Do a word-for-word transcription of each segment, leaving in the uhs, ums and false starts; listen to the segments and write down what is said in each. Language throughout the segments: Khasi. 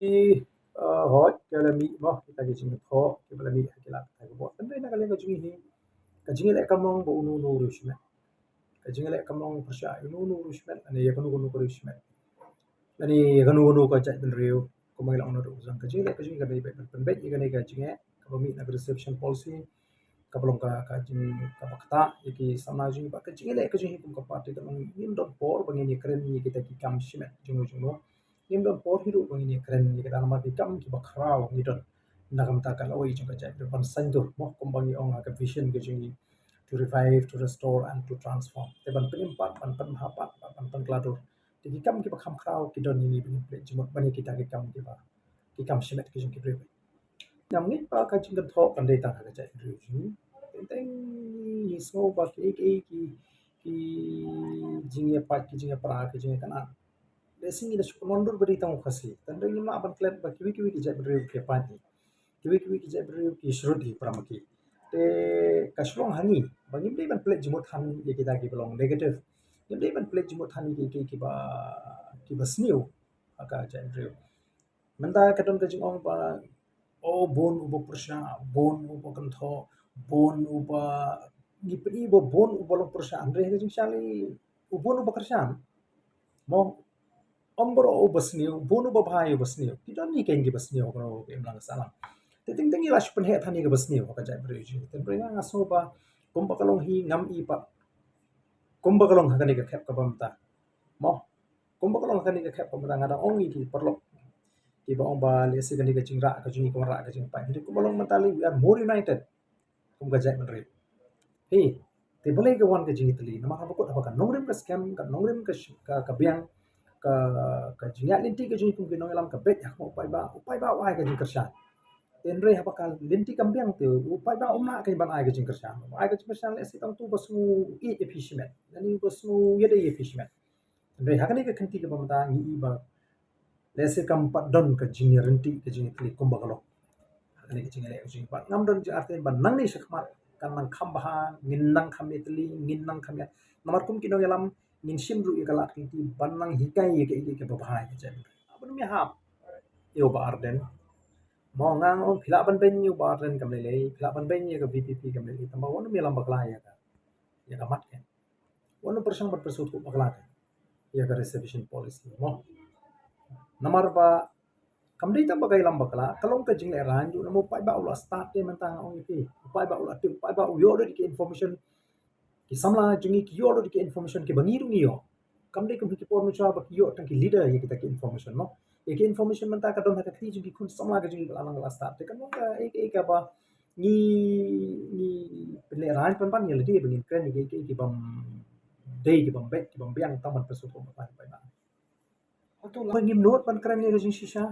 Ki, uh, hoi, ka la mih mo, kita ki jingthoh, ki ba la mih, ki la ka ka bot. Tang na ka liang ka jinghi, ka jingïaleh kam long ba uno uno u riewshimet. Ka jingïaleh kam long pyrshah uno uno u riewshimet, lane ïa kano kano ka riewshimet. Lane ïa kano kano ka jaitbynriew, kumba ngi la ong naduh zang. Ka jingïaleh ka jinghi ka dei ban pynbeit ïa kane ka jingeh, kaba mih na ka reservation policy, kaba long ka, ka jing, kaba ktah ïa ki samla jong ngi, bad ka jingïaleh ka jinghi kum ka party ka long ngim don por ba ngin ïakren ïa kita ki kam shimet jong ngi jong ngi. Ngim don por hi ruh ba ngin ïakren ïa kita namar ki kam kiba khraw ngi don. Na ka bynta ka lawei jong ka jaitbynriew ban saiñdur mo kumba ngi ong ha ka vision ka jong ngi, to revive, to restore and to transform. Te ban pynim pat, ban pynbha pat, ban pynkylla dur. Te ki kam kiba kham khraw ki don ïa ngi ba ngin pynleit jingmut ban ïa kita ki kam kiba, ki kam shimet ki jong ki briew. Ngam ngeit ba ka jingkynthoh kan dei tang ha ka jaitbynriew jong ngi. Teng teng ngi sngew ba ki, ki, ki jingïapait, ki jingïapra, ki jingïakynad, lehse ngi da shu pynwandur ba dei tang u Khasi. Tang dei ngim lah ban klet ba kiwei kiwei ki jaitbynriew ki pait hi. Kiwei kiwei ki jaitbynriew ki shrut hi para ma ki. Te ka shu long ha ngi ba ngim dei ban pynleit jingmut than ïa kita kiba long negative. Ngim dei ban pynleit jingmut than ïa ki, ki, kiba, kiba sniew ha ka jaitbynriew. Mynta ka don ka jingong ba, oh, bun uba pyrshah, bun uba kynthoh, bun uba, ngi pyni ba bun uba long pyrshah, hynrei ha ka jingshai u bun uba kyrshan. Mo, ym baroh uba sniew, bun uba bha ïa uba sniew. Ki don hi keiñ kiba sniew, kano ka imlang ka sahlang. Te teng teng ngi la shu pynheh than ïa kaba sniew ha ka jaitbynriew jong ngi. Te hynrei nga, nga sngew ba kumba ka long hi ngam i pat kumba ka long ha kane ka khep kaba mynta. Mo, kumba ka long ha kane ka khep kaba mynta, nga dang ong ïa ki paralok kiba ong ba lehse kane ka jingrah ka jong ngi ka wanrah ka jingpait. Hynrei kumba long mynta lei, we are more united kum ka jaitbynriew. Hi, te balei ka wan ka jingïatylli? Namar haba kut haba ka nongrim ka skhem, ka nongrim ka sh-, ka, ka biang, ka, ka jingïaid lynti ka jong ngi kum ki nongïalam ka beit ha khmat u paidbah, u paidbah u ai ka jingkyrshan. Te hynrei haba ka lynti kam biang te u paidbah um lah keiñ ban ai ka jingkyrshan. Ai ka jingkyrshan lehse tang uto uba sngew ïeit ïa phi shimet, lane uba sngew ïadei ïa phi shimet. Hynrei ha kane ka kynti kaba mynta ngi i ba lehse kam pat don ka jingïaryntih, ka jingïatylli kumba ka long ha kane ka jingïaleh ka jong ngi. Bad ngam don jingartatien ba nangne shakhmat kan nang kham bha, ngin nang kham ïatylli, ngin nang kham ïa, namar kum ki nongïalam ngin shim ruh ïa ka lad ka lynti ban nang hikai ïa kaei kaei kaba bha ïa ka jaitbynriew. Haba nym ïahap ïa u Bah Ardent, mo, nga ong phi lah ban beiñ ïa u Bah Ardent kam lei lei, phi lah ban beiñ ïa ka V P P kam lei lei, tangba wat nym ïalam bakla ïa ka, ïa ka mat keiñ. Wat nym pyrshang ban pynsngewthuh bakla ïa ka reservation policy, mo. Namar ba kam dei tang ba ka ïalam bakla, ka long ka jinglehrain jong u, namar u paidbah u la stad te mynta, nga ong ïa phi. U paidbah u la tip, u paidbah u ïoh lut ïa ki information. Ki samla jong ngi ki ïoh lut ïa ki information kiba ngi ruh ngi ïoh. Kam dei kum ha ki por mynshuwa ba ki ïoh tang ki leader ïa kita ki information, mo. Ïa ki information mynta ka don ha ka kti jong ki khun samla ka jong ngi ba la nang la stad. Te kan long kaei kaei kaba ngi, ngi pynlehrain pynban ïa lade ba ngin kren ïa kiei kiei kibym dei, kibym beit, kibym biang, tang ban pynsngewthuh bakla ïa u paidbah. Hato la ngim nud ban kren ïa ka jingshisha?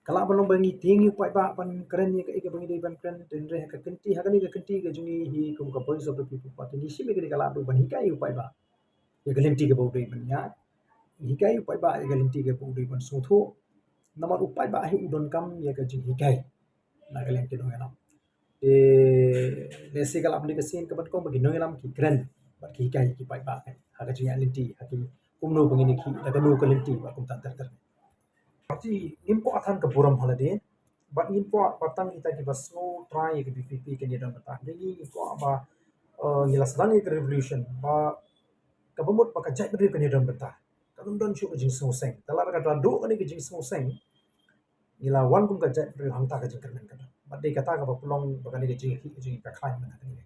Ka lah ban long ba ngi tieng ïa u paidbah ban kren ïa kaei kaba ngi dei ban kren, te hynrei ha ka kynti, ha kane ka kynti ka jong ngi hi kum ka Voice of the People Party, ngi shim ïa kane ka lad ruh ban hikai ïa u paidbah ïa ka lynti kaba u dei ban ïaid. Ngi hikai ïa u paidbah ïa ka lynti kaba u dei ban sngewthuh. Namar u paidbah hi u donkam ïa ka jinghikai na ka liang ki nongïalam. Te lehse ka lah ban dei ka sien kaba nyngkong ba ki nongïalam ki kren bad ki hikai ïa ki paidbah ha ka jingïaid lynti, ha ki kumno ba ngin ïakhih da kano ka lynti bad kumta ter ter. Party ngim kwah than ka burom ha lade, bad ngim kwah ba tang kita kiba sngewthuh ïa ka V P P kin ïadon bynta. Ngi, ngi kwah ba, eh, ngi la sdang ïa ka revolution ba kaba mut ba ka jaitbynriew kan ïadon bynta. Kan ym don shuh ka jingsngewseng. Te lada ka la duh kane ka jingsngewseng, ngi la wan kum ka jaitbynriew hangta ka jingkyrmen ka don. Bad dei kata kaba pynlong ba kane ka jingïakhih ka jong ngi ka khlaiñ mynta kane.